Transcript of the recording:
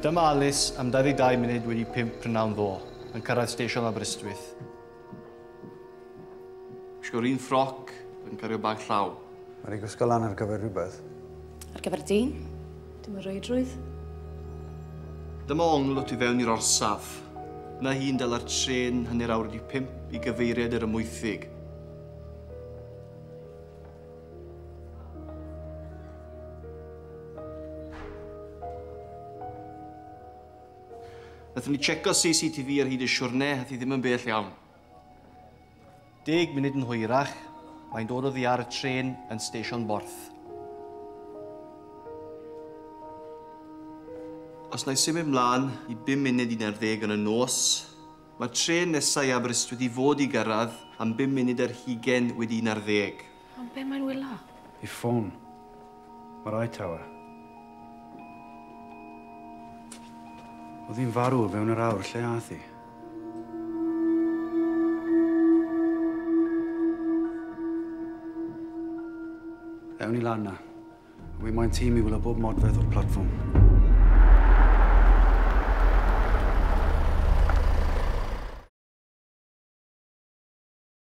Dyma Alice am 22 munud wedi 5 prynhawn ddoe, yn cyrraedd stesion Aberystwyth. Gwisgo'r un ffroc, yn cario bag llaw. Mae'n ei gwisgo lan ar gyfer rhywbeth. Ar gyfer dyn? Dim o reidrwydd. Dyma ongl o tu fewn i'r orsaf. Na hi'n dala'r trên 5:30 i gyfeiriad yr Amwythig. Nathon ni checo CCTV ar hyd y siwrne, ath hi ddim yn bell iawn. 10 munud yn hwyrach, mae'n dod oddi ar y trên yn Stesion Borth. Os na i symud mlaen i 10:55 yn y nos, mae'r trên nesaf i Aberystwyth i fod i gyrraedd am 11:05. Ond be mae'n wylo? I ffôn. Mae'r iTower. Oedd hi'n farw fewn yr awr lle ath hi. Ewn ni lan na. Wi moyn tîm i wylio bob modfedd o'r platfform.